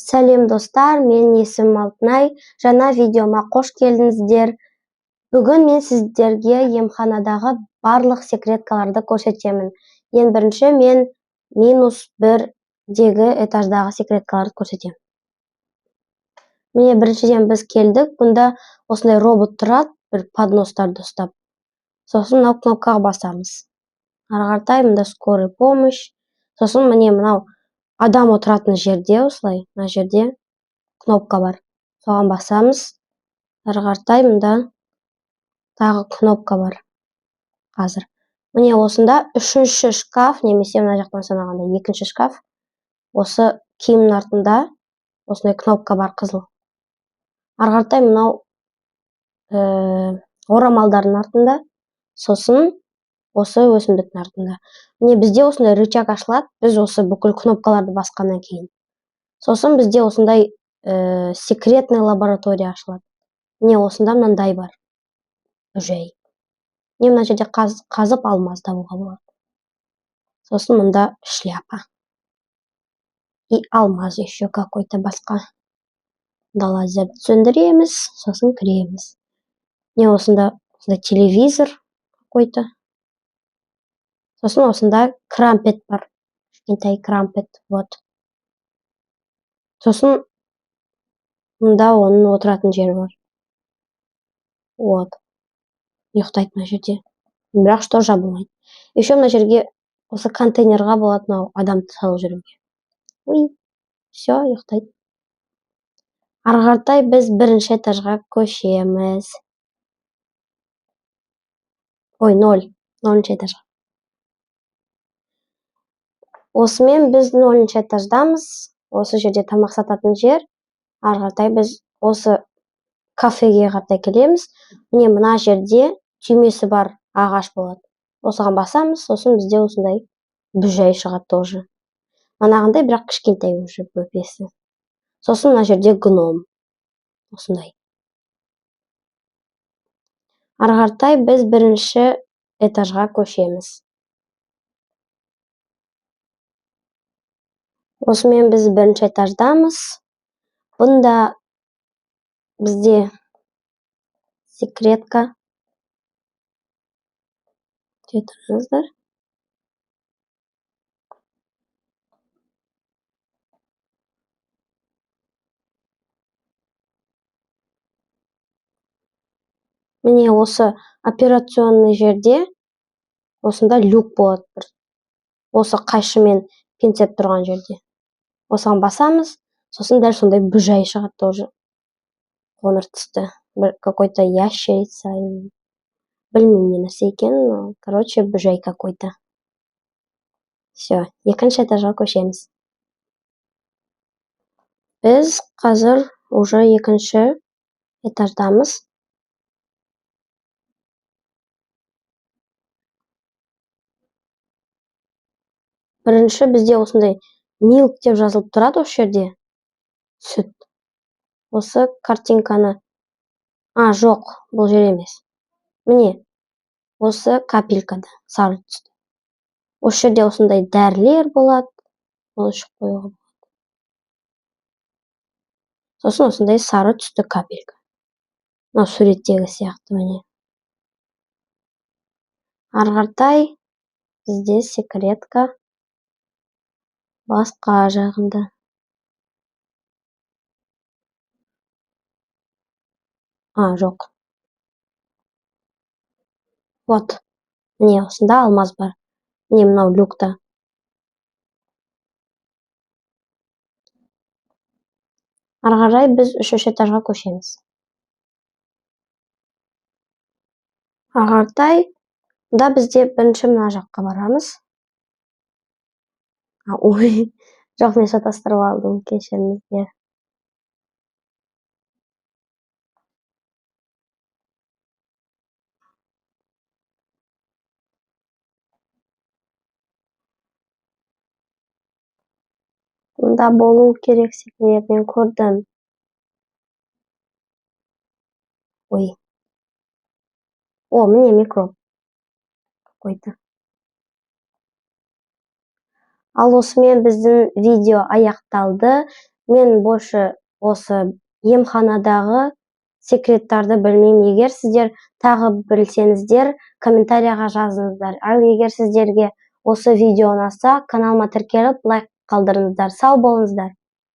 Сәлем, достар! Менің есімім Алтынай. Жаңа видеома қош келдіңіздер! Бүгін мен сіздерге емханадағы барлық секреткаларды көрсетемін. Ең бірінші мен -1-дегі этаждағы секреткаларды көрсетемін. Міне, біріншіден біз келдік. Бұнда осындай робот тұрады, бір подностарды ұстап. Сосын мынау кнопкаға басамыз. Ары қаратай мында скорый помощь. Сосын, міне, мынау адам отыратын жерде, осылай мына жерде кнопка бар, соған басамыз. Ары қаратай мында тағы кнопка бар. Қазір, міне, осында үшінші шкаф немесе мына жақтан санағанда екінші шкаф, осы киімнің артында осындай кнопка бар, қызыл. Ары қаратай мынау орамалдардың артында, сосын осы өсімдіктің артында. Міне, бізде осындай рычаг ашылады, біз осы бүкіл кнопкаларды басқаннан кейін. Сосын бізде осындай секретный лаборатория ашылады. Міне, осында мынандай бар жай. Міне, мына жерде қазып алмаз табуға болады. Сосын мында шляпа и алмаз, еще какой-то басқа. Мында лазерді сөндіреміз, сосын кіреміз. Міне, осында осындай телевизор какой-то. Сосын осында крампет бар, кішкентай крампет, вот. Сосын мында оның отыратын жері бар, вот, ұйықтайды мына жерде, бірақ штор жабылмайды. Еще мына жерге, осы контейнерға болады мынау адамды салып жіберуге. Ой, все, ұйықтайды. Ары қаратай біз бірінші этажға көшеміз. Ой, ноль, нөлінші этажға. Осымен біз нөлінші этаждамыз. Осы жерде тамақ сататын жер. Ары қаратай біз осы кафеге қаратай келеміз. Міне, мына жерде түймесі бар ағаш болады, осыған басамыз. Сосын бізде осындай бүжәй шығады, тоже манағындай, бірақ кішкентай уже бөпесі. Сосын мына жерде гном осындай. Ары қаратай біз бірінші этажға көшеміз. Осымен біз бірінші этаждамыз. Бұнда бізде секретка. Күте тұрыңыздар. Міне, осы операционный жерде осында люк болады бір, осы қайшымен пинцет тұрған жерде. Осыған басамыз. Сосын дәл сондай бүжәй шығады, тоже қоңыр түсті, бір какой-то ящерица, білмеймін не нәрсе екенін. Короче, бүжәй какой-то. Все, екінші этажға көшеміз. Біз қазір уже екінші этаждамыз. Бірінші бізде осындай milk деп жазылып тұрады осы жерде, сүт. Осы картинканы, а, жоқ, бұл жер емес. Міне, осы капелькада сары түсті. Осы жерде осындай дәрілер болады, оны ішіп қоюға болады. Сосын осындай сары түсті капелька, мынау суреттегі сияқты. Міне, ары қаратай бізде секретка басқа жағында. А, жоқ, вот, міне, осында алмаз бар. Міне, мынау люкта. Ары қарай біз үшінші этажға көшеміз. Ары қаратай мында бізде бірінші мына жаққа барамыз. Ой, жоқ, мен шатастырып алдым, кешіріңіздер. Мұнда болу керек секрет, мен көрдім. Ой, о, міне, микроб какой-то. Ал осымен біздің видео аяқталды. Мен больше осы емханадағы секреттарды білмеймін. Егер сіздер тағы білсеңіздер, комментарияға жазыңыздар. Ал егер сіздерге осы видео ұнаса, каналыма тіркеліп, лайк қалдырыңыздар. Сау болыңыздар!